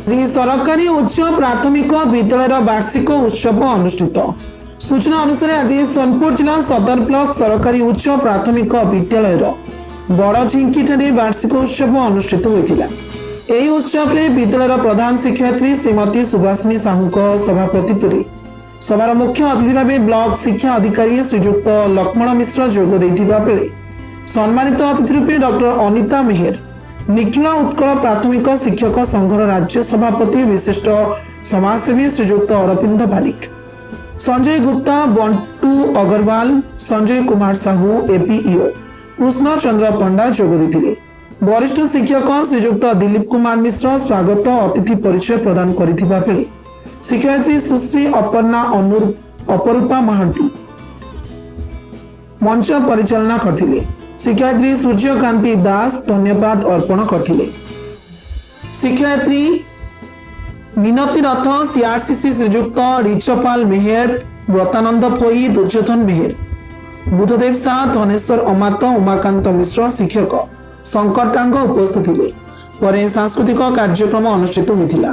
ଆଜି ସରକାରୀ ଉଚ୍ଚ ପ୍ରାଥମିକ ବିଦ୍ୟାଳୟର ବାର୍ଷିକ ଉତ୍ସବ ଅନୁଷ୍ଠିତ। ସୂଚନା ଅନୁସାରେ, ଆଜି ସୋନପୁର ଜିଲ୍ଲା ସଦର ବ୍ଲକ ସରକାରୀ ଉଚ୍ଚ ପ୍ରାଥମିକ ବିଦ୍ୟାଳୟର ବଡ଼ଝିଙ୍କିଠାରେ ବାର୍ଷିକ ଉତ୍ସବ ଅନୁଷ୍ଠିତ ହୋଇଥିଲା। ଏହି ଉତ୍ସବରେ ବିଦ୍ୟାଳୟର ପ୍ରଧାନ ଶିକ୍ଷୟିତ୍ରୀ ଶ୍ରୀମତୀ ସୁଭାଷିନୀ ସାହୁଙ୍କ ସଭାପତିତ୍ୱରେ ସଭାର ମୁଖ୍ୟ ଅତିଥି ଭାବେ ବ୍ଲକ ଶିକ୍ଷା ଅଧିକାରୀ ଶ୍ରୀଯୁକ୍ତ ଲକ୍ଷ୍ମଣ ମିଶ୍ର ଯୋଗ ଦେଇଥିବା ବେଳେ ସମ୍ମାନିତ ଅତିଥି ରୂପେ ଡକ୍ଟର ଅନିତା ମେହେର, ନିଖିଳ ଉତ୍କଳ ପ୍ରାଥମିକ ଶିକ୍ଷକ ସଂଘର ରାଜ୍ୟ ସଭାପତି, ବିଶିଷ୍ଟ ସମାଜସେବୀ ଶ୍ରୀଯୁକ୍ତ ଅରବିନ୍ଦ ବାରିକ, ସଞ୍ଜୟ ଗୁପ୍ତା, ବଣ୍ଟୁ ଅଗରୱାଲ, ସଞ୍ଜୟ କୁମାର ସାହୁ, ଏପିଇଓ କୃଷ୍ଣଚନ୍ଦ୍ର ପଣ୍ଡା ଯୋଗ ଦେଇଥିଲେ। ବରିଷ୍ଠ ଶିକ୍ଷକ ଶ୍ରୀଯୁକ୍ତ ଦିଲ୍ଲୀପ କୁମାର ମିଶ୍ର ସ୍ୱାଗତ ଅତିଥି ପରିଚୟ ପ୍ରଦାନ କରିଥିବା ବେଳେ ଶିକ୍ଷୟିତ୍ରୀ ସୁଶ୍ରୀ ଅପର୍ଣ୍ଣା ଅପରୂପା ମହାନ୍ତି ମଞ୍ଚ ପରିଚାଳନା କରିଥିଲେ। ଶିକ୍ଷୟିତ୍ରୀ ସୂର୍ଯ୍ୟକାନ୍ତି ଦାସ ଧନ୍ୟବାଦ ଅର୍ପଣ କରିଥିଲେ। ଶିକ୍ଷୟିତ୍ରୀ ମିନତୀ ରଥ, ସିଆରସିସି ଶ୍ରୀଯୁକ୍ତ ରିଚପାଲ ମେହେର, ବ୍ରତାନନ୍ଦ ଭୋଇ, ଦୁର୍ଯ୍ୟୋଧନ ମେହେର, ବୁଧଦେବ ସା, ଧନେଶ୍ୱର ଅମାତ, ଉମାକାନ୍ତ ମିଶ୍ର, ଶିକ୍ଷକ ଶଙ୍କର ଟାଙ୍ଗ ଉପସ୍ଥିତ ଥିଲେ। ପରେ ସାଂସ୍କୃତିକ କାର୍ଯ୍ୟକ୍ରମ ଅନୁଷ୍ଠିତ ହୋଇଥିଲା।